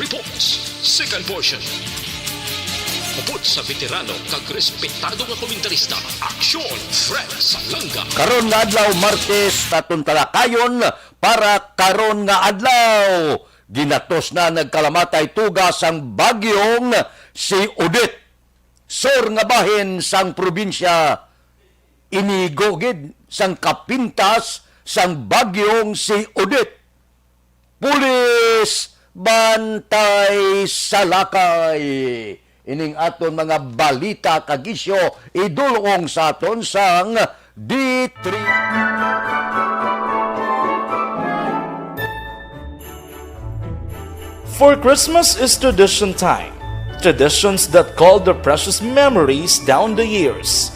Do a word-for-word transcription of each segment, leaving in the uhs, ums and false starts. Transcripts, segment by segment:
Reports, second portion. Upod sa veterano kag respetado nga komentarista, Aksyon Fred Salanga. Karon nga adlaw, Martes, aton talakayon para karon nga adlaw. Ginatos na nagkalamatay tuga sang bagyong si Odette. Sur nga bahin sang probinsya, inigo gid sang kapintas sang bagyong si Odette. Pulis, bantay sa lakay! Ining aton mga balita kag isyu idulong sa aton sang D three. For Christmas is tradition time. Traditions that call the precious memories down the years.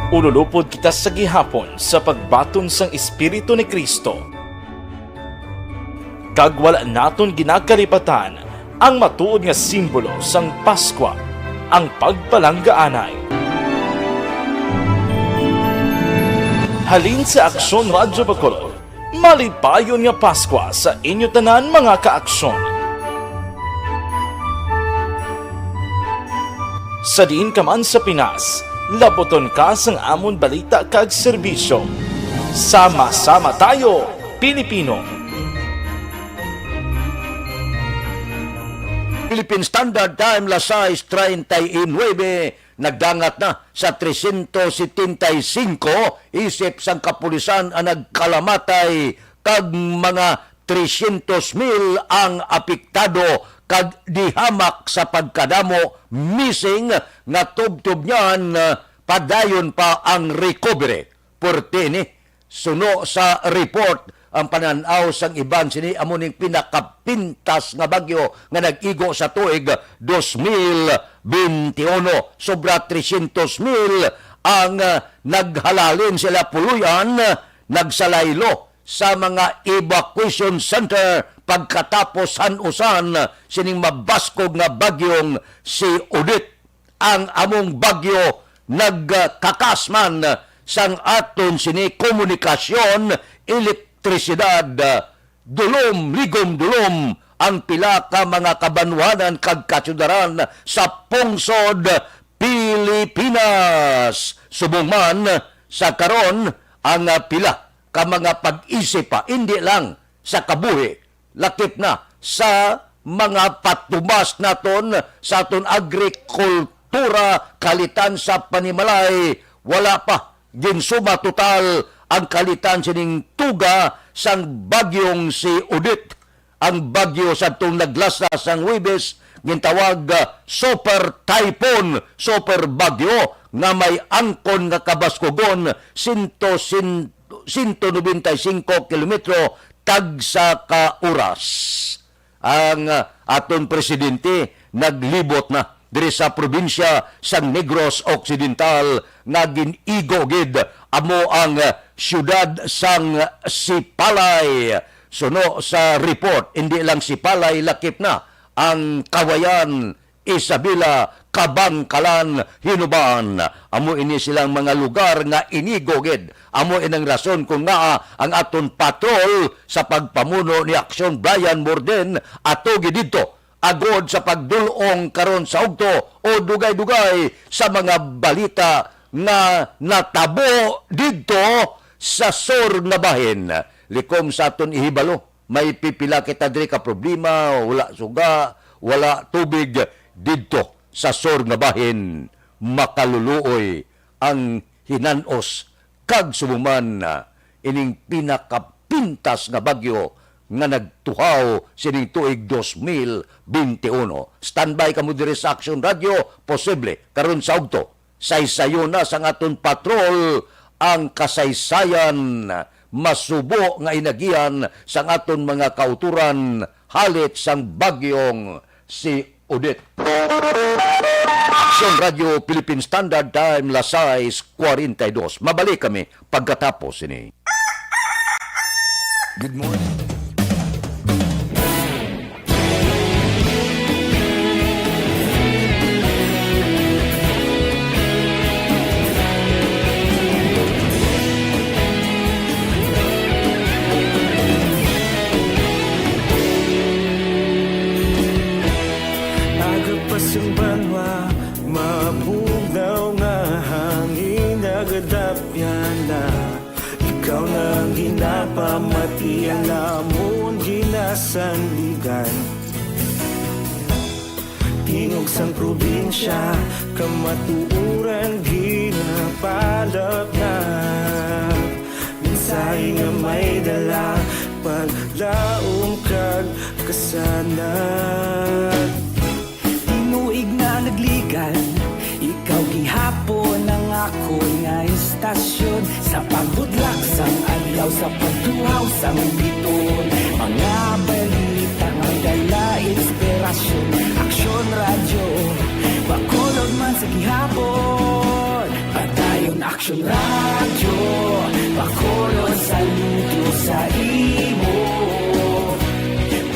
Ululupod kita sa gihapon sa pagbaton sang Espiritu ni Cristo. Kag wala naton ginakalipatan ang matuod nga simbolo sang Paskwa, ang pagpalanggaanay. Halin sa Aksyon Radyo Bacolod, malipayon nga Paskwa sa inyo tanan, mga ka-Aksyon. Sa diin ka man sa Pinas, laputon ka sang amon balita kag serbisyo. Sama-sama tayo, Pilipino! Philippine Standard Time, las sais treinta y nueve, nagdangat na sa trescientos setenta y cinco, isip sang kapulisan ang nagkalamatay kag mga trescientos mil ang apektado kag dihamak sa pagkadamo, missing, nga tubtob niyan, ah, padayon pa ang recovery. Puwerte ni. Suno sa report, ang panan-aw sang iban sini amo ning pinakapintas nga bagyo nga nag-igo sa tuig dos mil benti uno. Sobra trescientos mil ang, ah, naghalalin sila puloy-an, nagsalaylo sa mga evacuation center pagkatapos han-usan sining mabaskog nga bagyong si Odette. Ang among bagyo nagkakas man sang aton sini komunikasyon, elektrisidad, dulom, ligom-dulom ang pila ka mga kabanwanan kag kasyudaran sa pungsod Pilipinas. Subong man sa karon, ang, ah, pila ka mga pag-isip pa, indi lang sa kabuhi, lakip na sa mga patubas naton sa aton agrikultura, kalitan sa panimalay, wala pa ginsuma total ang kalitan sining tuga sang bagyong si Odette. Ang bagyo sa atong naglasa sang Huwebes gintawag, ah, super typhoon, super bagyo nga may angkon nga kabaskugon sento, sin-, sento nobenta y cinco kilometro tagsa ka oras. Ang, ah, aton presidente naglibot na diri sa probinsya sang Negros Occidental nga gin-igo gid, amo ang, ah, siyudad sang Sipalay. Suno sa report, indi lang Sipalay, lakip na ang Cauayan, Isabela, Kabankalan, Hinobaan. Amo ini silang mga lugar nga inigo gid. Amo inang rason kung ngaa ang aton patrol sa pagpamuno ni Aksyon Brian Morden ato gid didto, agod sa pagdul-ong karon sa ugto o dugay-dugay sa mga balita nga natabo didto sa sur nga bahin. Likom sa aton ihibalo, may pipila kita diri ka problema, wala suga, wala tubig didto sa sur nga bahin. Makaluluoy ang hinan-os kag subong man, ah, ining pinakapintas nga bagyo nga nagtuhaw sining tuig dos mil benti uno. Standby kamo diri sa Aksyon Radyo, posible karon sa ugto, saysayon na sang aton patrol ang kasaysayan, masubo nga inagihan sang aton mga kautoran halit sang bagyong si Odette. Aksyon Radyo Philippine Standard Time, las sais cuarenta y dos. Mabalik kami pagkatapos sini. Good morning. Namon ginasanligan, tingog sang probinsya, kamatuoran ginapalapnag. Mensahe nga may dala, paglaom kag kasanag. Tinuig nga nagligan, ikaw gihapon ang akon nga istasyon. Sa pagbudlak sang adlaw, sa pagtuhaw sang biton, mga balita nga may dala inspirasyon. Aksyon Radyo, Bacolod man sa gihapon. Padayon Aksyon Radyo, Bacolod, saludo sa imo.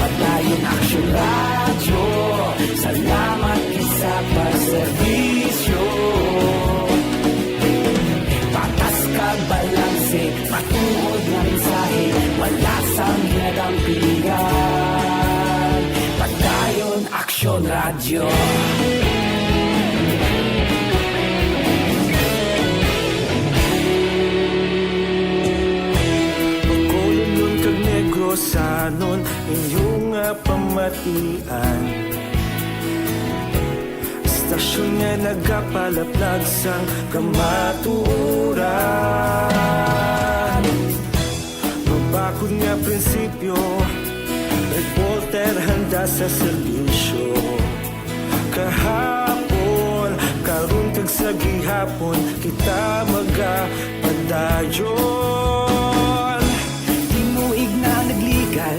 Padayon Aksyon Radyo, salamat gid sa pagserbisyo. Patas kag balanse, matuod nga mensahe, wala sang ginadampigan. Padayon Aksyon Radyo. Bacolodnon kag Negrosanon, inyo nga pamatian. Istasyon nga nagapalaplag sang kamatuoran. Mabakod nga prinsipyo, reporter handa sa serbisyo. Kahapon, karon kag sa gihapon, kita magapadayon. Tinuig nga nagligan,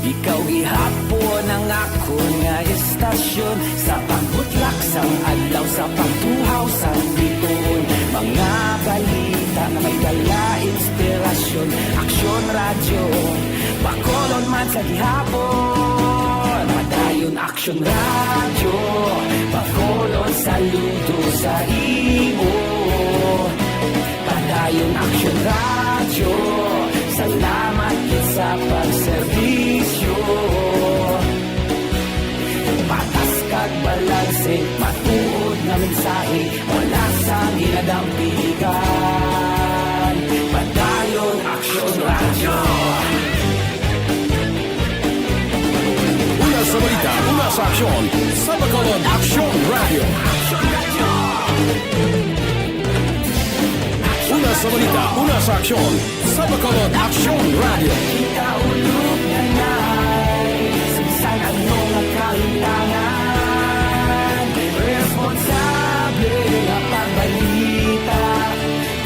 ikaw gihapon ang akon nga istasyon. Sa pagbutlak sang adlaw, sa pagtuhaw sang biton, mga balita nga may dala inspirasyon. Aksyon Radyo, Bacolod man sa gihapon. Padayon Aksyon Radyo, Bacolod, saludo sa imo. Padayon Aksyon Radyo, salamat gid sa pagserbisyo. Patas kag balanse, matuod nga mensahe, wala sang ginadampigan. Padayon Aksyon Radyo. Una sa balita, una sa aksyon, sa Bacolod Aksyon Radyo. Una sa balita, una sa aksyon, sa Bacolod Aksyon Radyo. Kaulog na na'y sa bisan ano nga kahitangan, responsable nga pagbalita,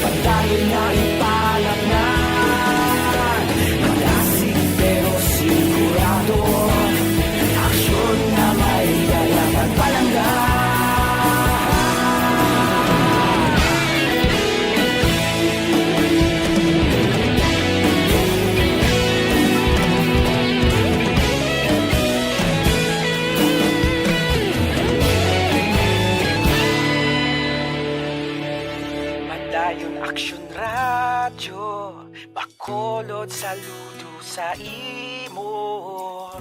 padayon nga ipalatnan, madasig pero sigurado, aksyon nga may dala pagpalangga. Padayon Aksyon Radyo, Bacolod, saludo sa imo.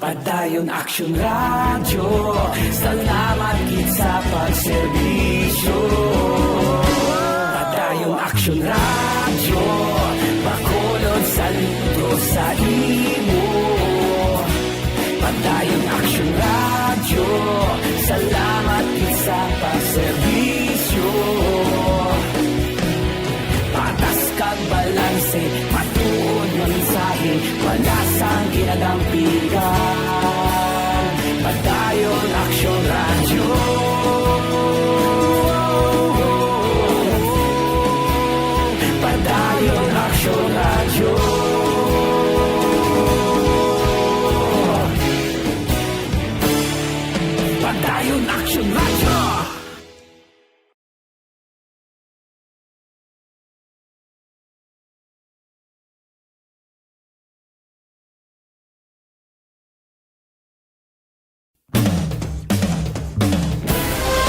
Padayon Aksyon Radyo, salamat gid sa pagserbisyo. Padayon Aksyon Radyo, Bacolod, saludo sa imo. Padayon Aksyon Radyo, salamat gid sa pagserbisyo. Patas kag balanse, matuod nga mensahe, wala sang ginadampigan. Padayon Aksyon Radyo. Padayon Aksyon Radyo. Padayon Aksyon Radyo.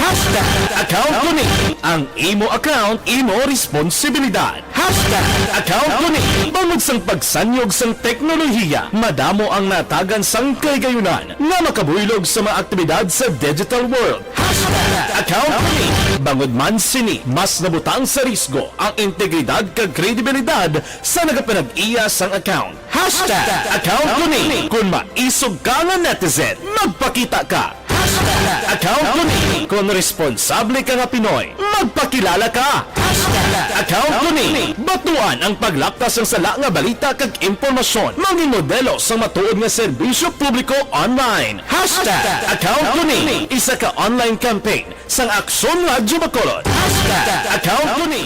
Hashtag account ko ni. Ang imo account, imo responsibilidad. Hashtag account ko ni. Bangod sang pagsanyog sang teknolohiya, madamo ang natagan sang kahigayunan nga makabuylog sa mga aktibidad sa digital world. Hashtag account ko ni. Bangod man sini, mas nabutang sa risgo ang integridad kag kredibilidad sa nagapanag-iya sang account. Hashtag account ko ni. Kung maisog ka nga netizen, magpakita ka. Hashtag account ko ni. Kung responsable ka nga Pinoy, magpakilala ka. Hashtag account ko ni. Batuan ang paglapta sang sala nga balita kag impormasyon. Mangin modelo sa matuod nga serbisyo publiko online. Hashtag account ko ni. Isa ka online campaign sang Aksyon Radyo Bacolod. Hashtag account ko ni.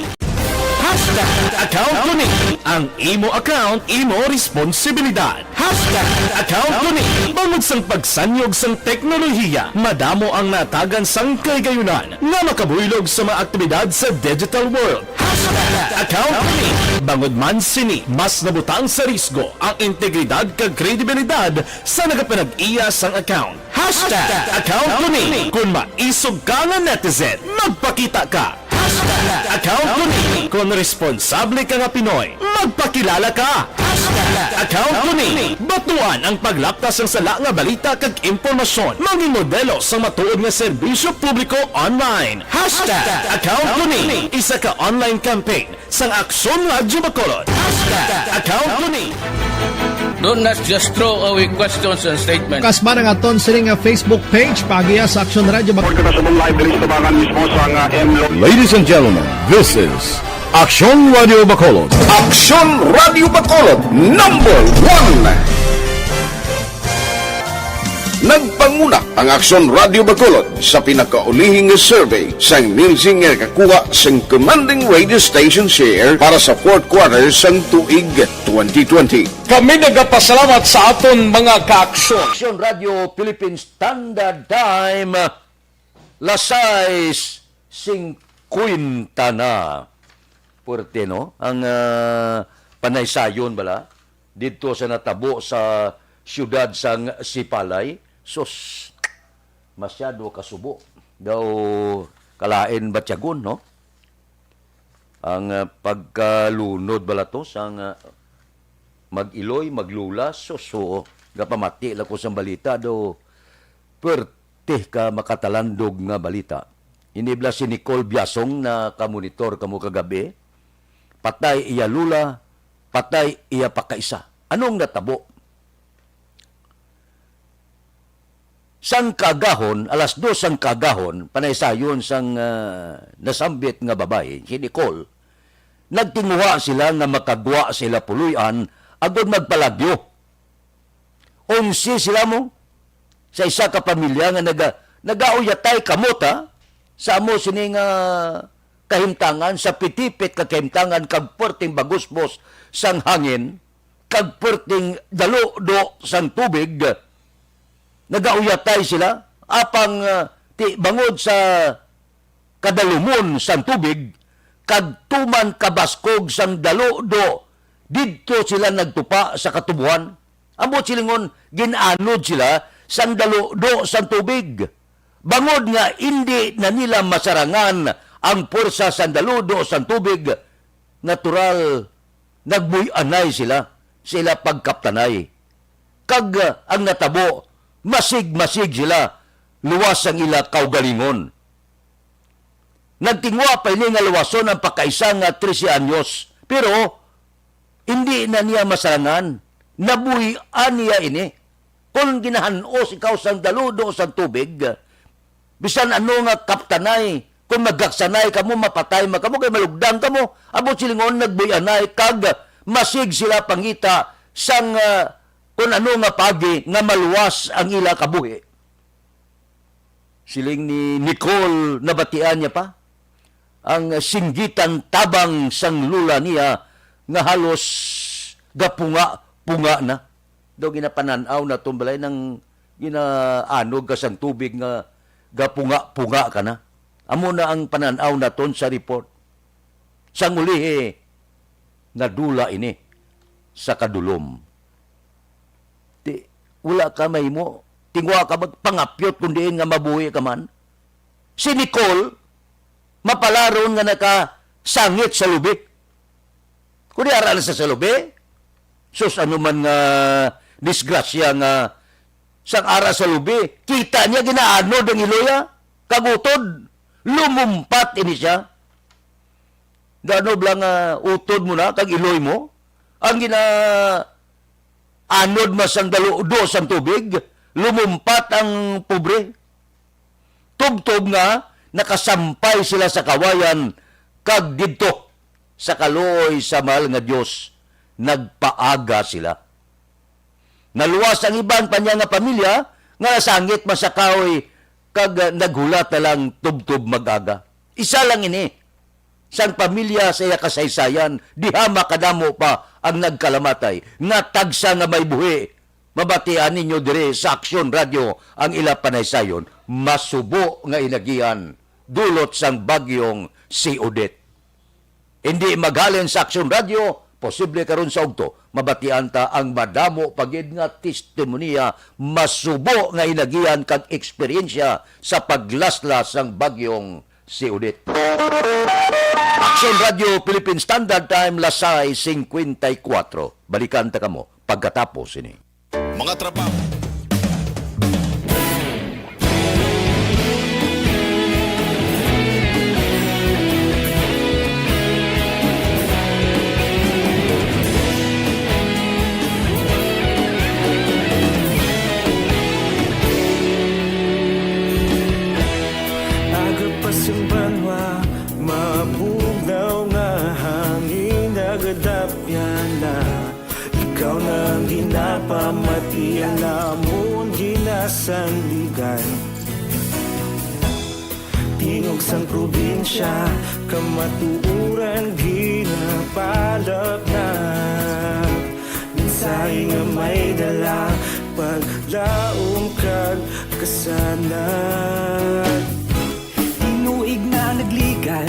Hashtag account ko ni. Ang imo account, imo responsibilidad. Hashtag account ko ni. Bangod sang pagsanyog sang teknolohiya, madamo ang natagan sang kahigayunan nga makabuylog sa mga aktibidad sa digital world. Hashtag account ko ni. Bangod man sini, mas nabutang sa risgo ang integridad kag kredibilidad sa nagapanag-iya sang account. Hashtag account ko ni. Kung maisog ka nga netizen, magpakita ka. Hashtag account ko ni. Kung responsable ka nga Pinoy, magpakilala ka. Hashtag account ko ni. Batuan ang paglapta sang sala nga balita kag impormasyon. Mangin modelo sa matuod nga serbisyo publiko online. Hashtag account ko ni. Isa ka online campaign sang Aksyon Radyo Bacolod. Hashtag account ko ni. Do not just throw away questions and statements. Kasman ang aton sini nga Facebook page, paagiya sa Aksyon Radyo Bacolod. Report ko na sa mong live diri sa tabangan mismo sa nga M Lo. Ladies and gentlemen, this is Aksyon Radio Bacolod. Aksyon Radio Bacolod, number one. Nagpanguna ang Aksyon Radio Bacolod sa pinakaulihi nga survey sang Nielsen nga nakakuha sang commanding radio station share para sa fourth quarter sang tuig twenty twenty. Kami nagapasalamat sa aton mga kaaksyon. Aksyon Radio Philippine Standard Time, las sais singkwenta na. Puwerte, no? Ang ah, panaysayon bala didto sa natabo sa siyudad sang Sipalay. Sus, masyado kasubo daw, kalain batyagon, no? Ang ah, pagkalunod bala to sang ah, mag-iloy, maglula, sus, oo. Gapamati lang ko sang balita daw, pwerte ka makatalandog nga balita. Ini bala si Nicole Biasong, nakamonitor kamo kagabi. Patay iya lula, patay iya pakaisa. Anong natabo? Sang kaagahon, alas dos sang kaagahon, panaysayon sang ah, nasambit nga babayi, si Nicole, nagtinguha sila nga makagwa sa ila puloy-an agod magpalagyo. Onse sila mo sa isa ka pamilya nga naga, nagauyatay kamot, ha, sa amo sini nga kahimtangan, sa pitipit ka kahimtangan kag perting bagusbos sang hangin kag perting daludo sang tubig. Nagauyatay sila apang ah, ti bangod sa kadalumon sang tubig kag tuman kabaskog sang daludo, didto sila nagtupa sa katubohan. Ambot silingon, gin-anod sila sang daludo sang tubig. Bangod nga indi na nila masarangan ang puwersa sang daludo sang tubig, natural, nagbuy-anay sila sa ila pagkaptanay. Kag ah, ang natabo, masig-masig sila, luwas ang ila kaugalingon. Nagtinguha pa ini nga luwason ang pakaisa nga trese anyos, pero indi na niya masarangan. Nabuy-an niya ini. Kon ginahan-os ikaw sang daludo sang tubig, bisan ano nga kaptanay, kon maghaksanay kamo, mapatay man kamo, kay malugdang kamo. Ambot silingon, nagbuy-anay, kag masig sila pangita sang ah, kon ano nga paagi nga maluwas ang ila kabuhi. Siling ni Nicole, nabatian niya pa ang singgitan tabang sang lula niya nga halos gapunga-punga na. Daw ginapanan-aw naton balay nang ginaanog ka sang tubig nga gapunga-punga ka na. Amo na ang panan-aw naton sa report. Sang ulihi, nadula ini sa kadulom. Ti, wala ka mahimo. Tinguha ka magpangapyot kung diin nga mabuhi ka man. Si Nicole, mapalaron nga nakasangit sa lubi. Kung ara na sa, sa lubi, sus, ano man nga disgrasya nga sang ara sa lubi, kita niya ginaanod ang iloy, ah, kag utod, lumumpat ini siya. Dano bala nga utod mo na, kag iloy mo, ang gina-, anod man sang daludo sang tubig, lumumpat ang pobre. Tubtob nga nakasampay sila sa kawayan, kag didto sa kaluoy sa mahal nga Dios nagpaaga sila. Naluwas ang iban pa niya nga pamilya nga nasangit man sa kahoy, kag, ah, naghulat na lang tubtob mag-aga. Isa lang ini sang pamilya sa iya kasaysayan, diha makadamo pa ang nagkalamatay, nga tagsa nga may buhi. Mabatian ninyo diri sa Aksyon Radyo ang ila panaysayon, masubo nga inagihan dulot sang bagyong si Odette. Indi maghalin sa Aksyon Radyo, posible karon sa ugto, mabatian ta ang madamo pa gid nga testimonya, masubo nga inagihan kag eksperyensya sa paglaslas sang bagyong si Odette. Aksyon Radyo Philippine Standard Time, las sais singkwenta y kuwatro. Balikan ta kamo pagkatapos sini. Mga trabaho. Aga pa sing banwa, mabugnaw nga hangin nagadapya na. Ikaw na ang ginapamati, ang amon ginasandigan. Tingog sang probinsya, kamatuoran ginapalapnag. Mensahe nga may dala, paglaom kag kasanag. Tinuig na nagligan,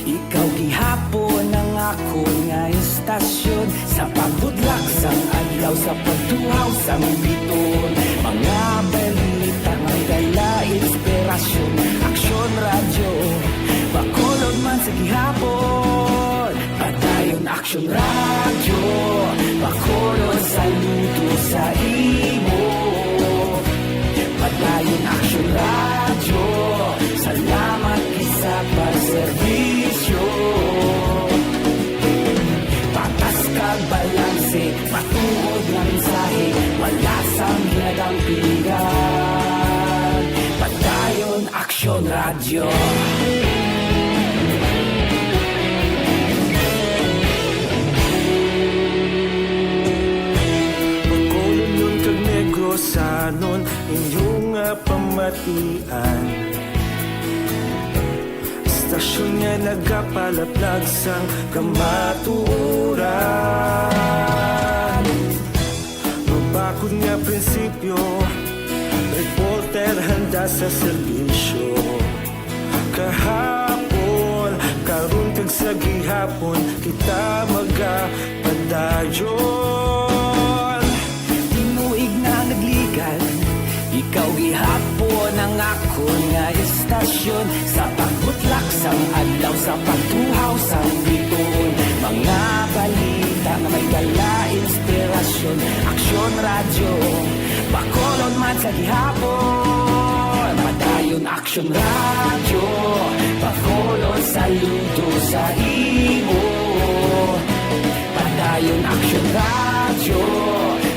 ikaw gihapon ang akon nga estasyon. Sa pagbutlak sang adlaw, sa pagtuhaw sang biton, mga balita may dala inspirasyon. Aksyon Radyo, Bacolod man sa gihapon. Padayon Aksyon Radyo, Bacolod, saludo sa imo. Padayon Aksyon Radyo, salamat gid sa pagserbisyo. Patas kag balanse, matuod nga mensahe, wala sang ginadampigan. Padayon Aksyon Radyo. Bacolodnon kag Negrosanon, inyo nga pamatian. Estasyon nga nagapalaplag sang kamatuoran. Mabakod nga prinsipyo, reporter handa sa serbisyo. Kahapon, karon kag sa gihapon, kita magapadayon. Tinuig na nagligan, ikaw gihapon ang akon nga estasyon. Sa pagbutlak sang adlaw, sa pagtuhaw sang biton, mga balita nga may dala inspirasyon. Aksyon Radyo, Bacolod man sa gihapon. Padayon Aksyon Radyo, Bacolod, saludo sa imo. Padayon Aksyon Radyo,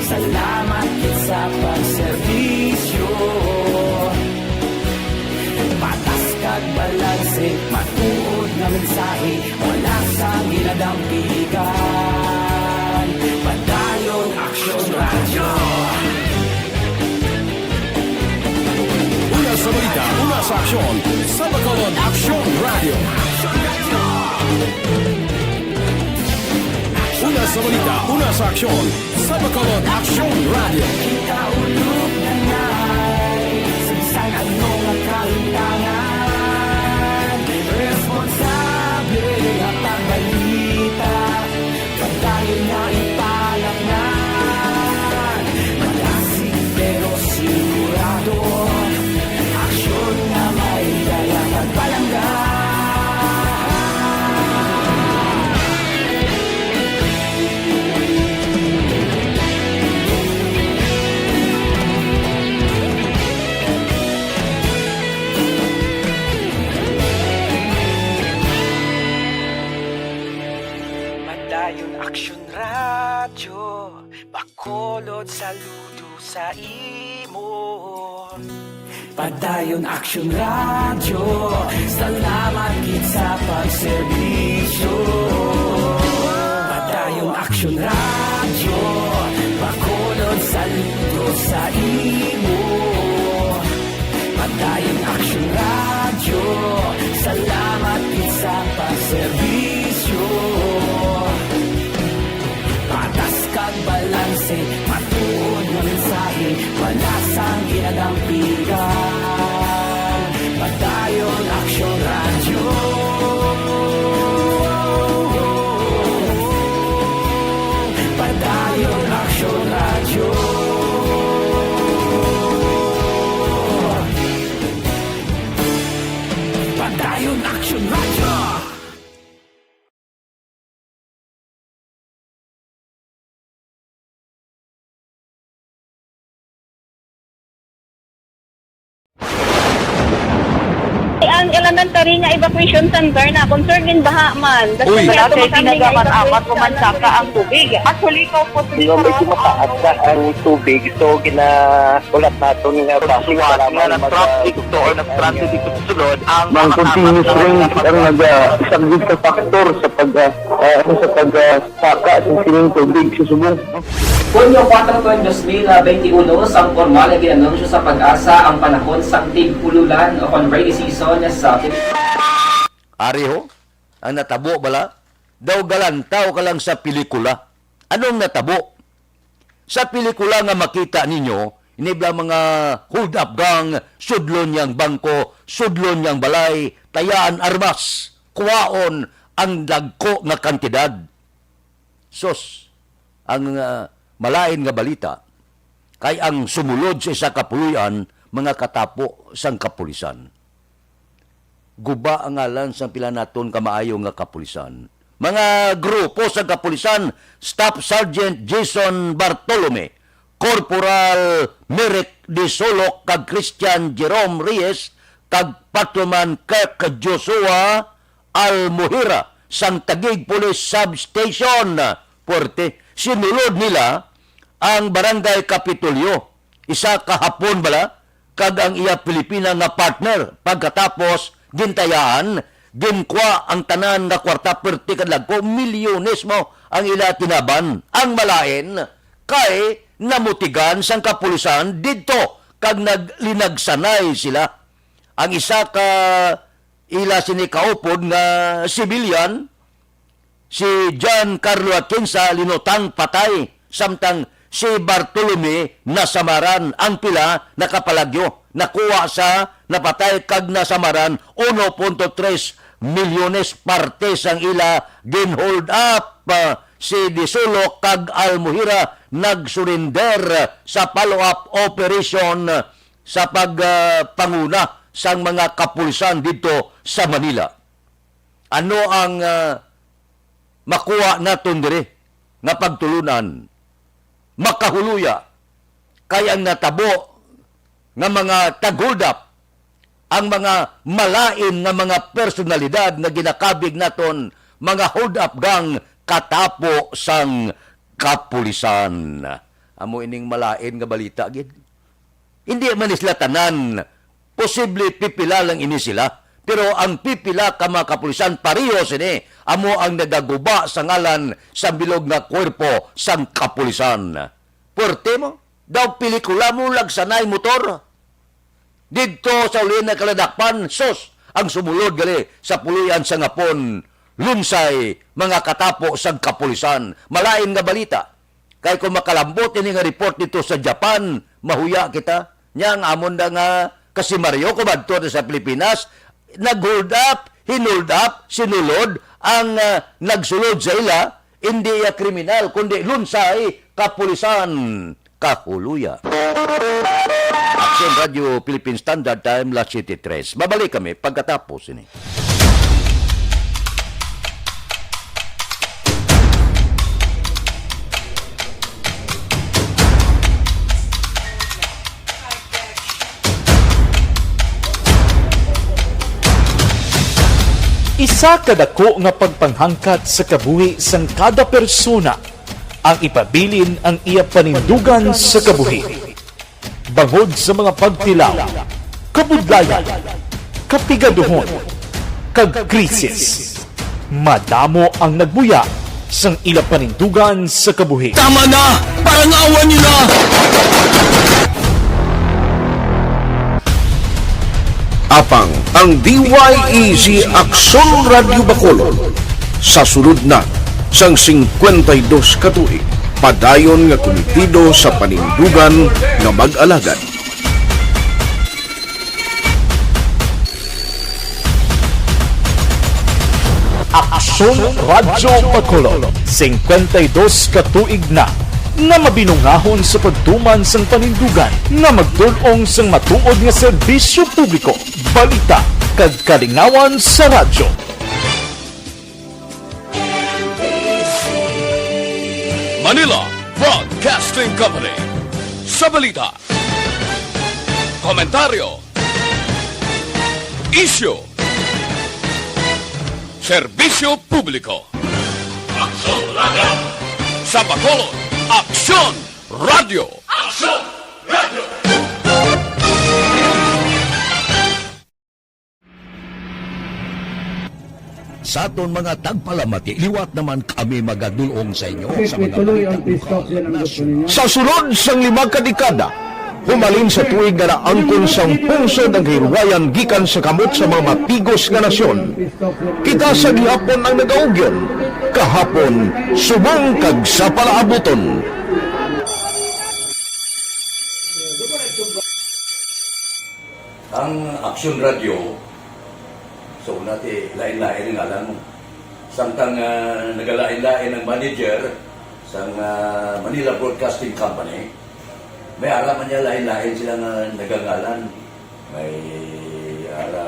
salamat gid sa pagserbisyo. Patas kag balanse, matuod nga mensahe, wala sang ginadampigan. Padayon Aksyon Radyo. Una sa balita, una sa aksyon, sa Bacolod Aksyon Radyo. Una sa balita, una sa aksyon, sa Bacolod Aksyon Radyo. Kita ulog na nay, sa bisan ano nga kahintangan, responsable nga pagbalita. Padayon nga ipalapngan, malasig pero sigurado. Aksyon nga may dala kag palangga. Bacolod, saludo sa imo. Padayon Action Radio, salamat gid sa pagserbisyo. Padayon Action Radio, Bacolod, saludo sa imo. Padayon Action Radio, salamat gid sa pagserbisyo. Patas kag balanse, matuod nga mensahe, wala sang ginadampigan. Padayon Action Radio. Padayon Action Radio. Padayon Action Radio. Ang elementary nga evacuation center na concern din baha man. Uy. Kaya tumakan nga evacuation center. Amat-amat ko man saka ang tubig. Actually, ko po. Medyo mataas na ang tubig. So, gina-, ulat naton nga basi nga nag-traffic to or nag-stranded dito sa sulod ang mga continuous rain ang nag-, ah, isang big factor sa pag, ah, ah, ano, sa pag, ah, saka sa sining tubig sa subong. Hunyo kuwatro, dos mil benti uno, sang pormal nga gin-anunsyo sa PAGASA ang panahon sang tig-ululan o kon rainy season sa Pilipinas. Ari ho, ang natabo bala, daw galantaw ka lang sa pelikula. Anong natabo? Sa pelikula nga makita ninyo, ini bala mga hold-up gang, sudlon niya ang bangko, sudlon niya ang balay, tayaan armas, kuwaon ang dagko nga kantidad. Sus, ang, ah, malain nga balita kay ang sumulod sa isa ka puloy-an, mga katapo sang kapulisan. Guba ang ngalan sang pila naton ka maayo nga kapulisan. Mga grupo sang kapulisan, Staff Sergeant Jason Bartolome, Corporal Merrick Disolok kag Christian Jerome Reyes kag Patrolman Kirk Joshua Almohira sang Taguig Police Substation, Puerte. Sinulod nila ang Barangay Kapitolyo, isa ka Hapon bala, kag ang iya Pilipina nga partner. Pagkatapos, gintayaan, ginkwa ang tanan nga kwarta, perti ka dagko, milyones mo ang ila tinaban. Ang malain, kay namutigan sang kapulisan didto kag naglinagsanay sila. Ang isa ka ila sini kaupod nga civilian, si John Carlo Atienza, linutang patay, samtang si Bartolome nasamaran. Ang pila nakapalagyo, nakuha sa napatay kag nasamaran uno punto tres milyones parte sang ila gin-hold up. Ah, si Disolok kag Almohira nag-surrender sa follow-up operation sa pag, ah, panguna sang mga kapulisan didto sa Manila. Ano ang, ah, makuha naton diri nga pagtulunan? Makahuluya kay ang natabo nga mga tag-hold up, ang mga malain nga mga personalidad nga ginakabig naton, mga hold up gang katapo sang kapulisan. Amo ining malain nga balita gid. Hindi man ni sila tanan. Posible pipila lang ini sila. Pero ang pipila ka mga kapulisan, pareho sini, amo ang nagaguba sa ngalan sa bilog nga kwerpo sang kapulisan. Puwerte mo. Daw pelikula mo, lagsanay motor. Didto sa uli na kaladakpan, sus, ang sumulod gali sa puloy-an sang Hapon, lunsay, mga katapo sang kapulisan. Malain nga balita. Kay kung makalambot ini nga report dito sa Japan, mahuya kita. Nya ang amon na nga kasimaryo kumadto na sa Pilipinas, nag-hold up, hin-hold up, sinulod ang, ah, nagsulod sa ila, hindi iya kriminal, kundi lunsay, kapulisan, kahuluya. Action Radio Philippine Standard Time, las siyete tres. Mabalik kami pagkatapos ini. Isa ka dako nga pagpanghangkat sa kabuhi sang kada persona Ang ipabilin ang iya panindugan sa kabuhi. Bangod sa mga pagtilaw, kabudlayan, kapigaduhon, kag krisis, madamo ang nagbuya sang ila panindugan sa kabuhi. Tama na! Parangawan niyo na! Apang ang D Y E Z Aksyon Radyo Bacolod sa sulod na sang singkwenta y dos ka tuig, padayon nga kumitido sa panindugan nga mag-alagad. Aksyon Radyo Bacolod, singkwenta y dos ka tuig na nga mabinungahon sa pagtuman sang panindugan nga magdul-ong sang matuod nga serbisyo publiko, balita, kag kalingawan sa radyo. Manila Broadcasting Company. Sa balita, komentaryo, isyu, serbisyo publiko. Aksyon Radyo. Sa Bacolod, Aksyon Radyo. Aksyon Radyo. Sa aton mga tagpalamati, liwat naman kami magadul-ong sa inyo sa mga balita bukaw sa nasyon. Sa sulod sang lima ka dekada, humalin sa tuig nga naangkon sang pungsod ang kahilwayan gikan sa kamot sa mga matigos nga nasyon, kita sa gihapon ang nagaugyon, kahapon, subong kag sa palaabuton. Ang Aksyon Radyo, sa una ti lain-lain ang ngalan mo. Samtang, ah, nagalain-lain ang manager sang, ah, Manila Broadcasting Company, may ara man niya lain-lain sila nga nagangalan. May ara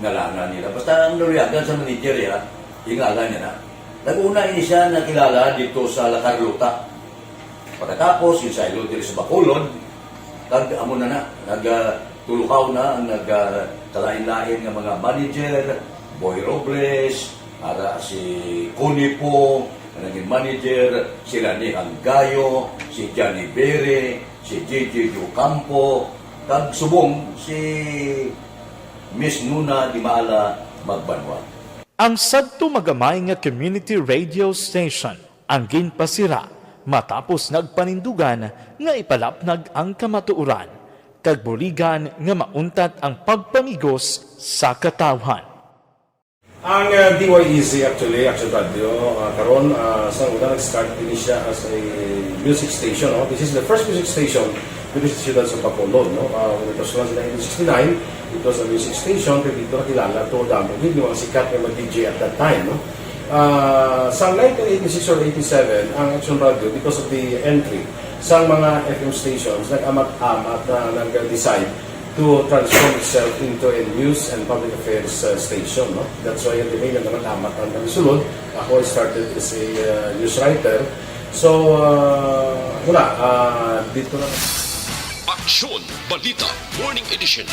ngalangan nila. Basta ang naluyagan sa manager, ya, yung ngalan niya na. Nag-una ini siya nakilala dito sa La Carlota. Pagkatapos, yung saylo diri sa Bacolod, kag amo na na, nag, ah, tulukaw na ang nag, ah, kalain-lain nga mga manager, Boy Robles, ara si Connie Pong, nga naging manager, si Rani Hanggayo, si Johnny Bere, si J J Ocampo, kag subong si Miss Nuna Dimala Magbanwa. Ang sadto magamay nga community radio station ang ginpasira matapos nagpanindugan nga ipalapnag ang kamatuoran kag buligan nga mauntat ang pagpamigos sa katawhan. Ang, ah, D Y E Z actually, Action Radio, ah, karon, ah, sa una nag-start din siya as a music station, no? This is the first music station dito sa siyudad sa Bacolod, no? Ah, when it was launched in nineteen sixty-nine, it was a music station, pero dito nakilala to damo gid yung mga sikat nga mga D J at that time, no? Ah, sa nineteen eighty-six or eighty-seven, ang Action Radio, because of the entry sa mga F M stations, nag-amat-amat na nag-decide to transform itself into a news and public affairs, uh, station, no? That's why the name na naman Amat ang Sulod. Ako, I started as a, uh, news writer. So, uh, wala, uh, dito na. Aksyon Balita Morning Edition.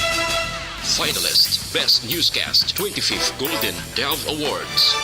Finalist Best Newscast twenty-fifth Golden Dove Awards.